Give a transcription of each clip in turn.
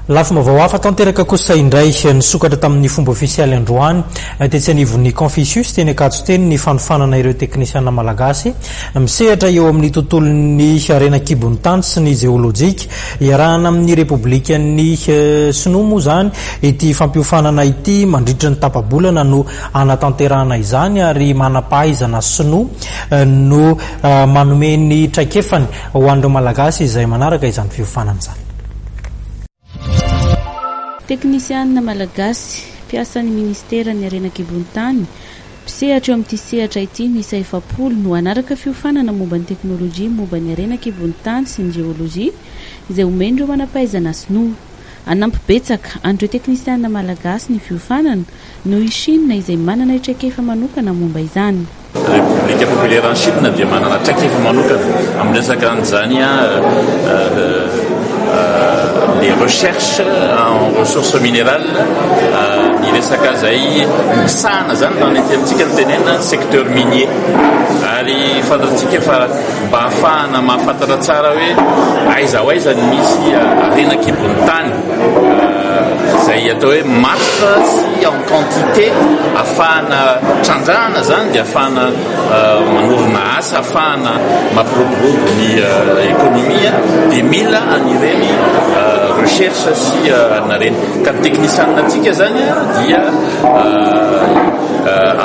Lafim-baovao hafa tanteraka kosa indray nisokatra tamin'ny fomba ofisialy androany tetsy anivon'ny Confucius teny Ankatso teny ny fanofanana ireo teknisiana malagasy misehatra eo amin'ny tontolon'ny harena an-kibon'ny tany sy ny jeolojika. Iarahana amin'ny Repoblikan'ny Sinoa moa izany ity fampiofanana ity mandritra ny tapa-bolana no hanatanterahana izany ary manam-pahaizana sinoa no manome ny traikefany ho an'ireo Malagasy izay manaraka izany fiofanana izany. Teknisianina malagasy, mpiasan'ny minisiteran'ny Harena an-kibon'ny tany, mpisehatra eo amin'ity sehatra ity miisa 40 no hanaraka fiofanana momba ny teknolojia momba ny harena an-kibon'ny tany sy ny jeolojia izay omen'ireo manam-pahaizana sinoa. Hanampy betsaka an'ireo teknisianina malagasy ny fiofanana noho i Chine izay manana traikefa manokana momba izany. Repoblika Popilera an'i Chine dia manana traikefa manokana amin'ny resaka an'izany les recherches en ressources minérales, ny resaka izay misahana izany raha ny aty amintsika no tenenina ny secteur minier. Ary fantatsika fa mba hahafahana mahafantatra tsara hoe aiza ho aiza ny misy harena an-kibon'ny tany izay atao hoe matotra sy en quantité ahafahana trandrahana izany dia ahafahana manorina asa, ahafahana mampiroborobo ny ekonomia dia mila an'ireny recherche sy an'ireny. Ka ny teknisianina antsika izany dia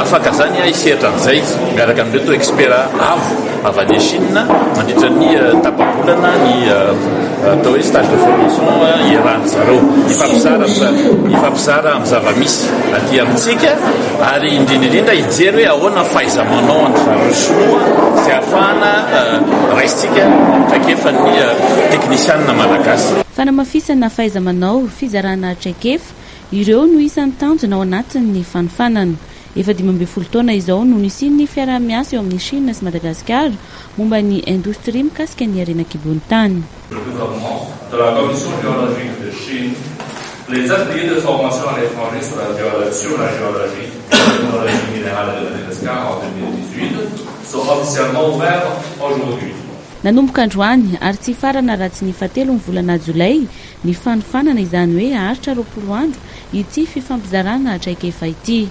afaka izany hisehatra an'izay miaraka amin'ireto expert avo avy any Chine mandritra ny tapa-bolana ny atao hoe stage de formation iarahan-dry zareo hifampizara hifampizara amin'ny zava-misy aty amintsika ary indrindra indrindra hijery hoe ahoana ny fahaiza-manao an-dry zareo sinoa izay ahafahana raisintsika traikefan'ny teknisianina malagasy. Fanamafisana fahaiza-manao, fizarana traikefa, ireo no isan'ny tanjona ao anatin'ny fanofanana. Efa 15 taona izao no nisian'ny fiaraha-miasa eo amin'i Chine sy Madagasikara momba ny indostria mikasika ny harena an-kibon'ny tany. Le gouvernement de la Commission géologique de Chine, les ateliers de formation à l'étranger sur la sur la géologie et la technologie minérale de Madagascar en 2018 sont officiellement ouverts aujourd'hui. Nanomboka androany ary tsy hifarana raha tsy ny fahatelon'ny volana jolay ny fanofanana, izany hoe haharitra 20 andro ity fifampizarana traikefa ity.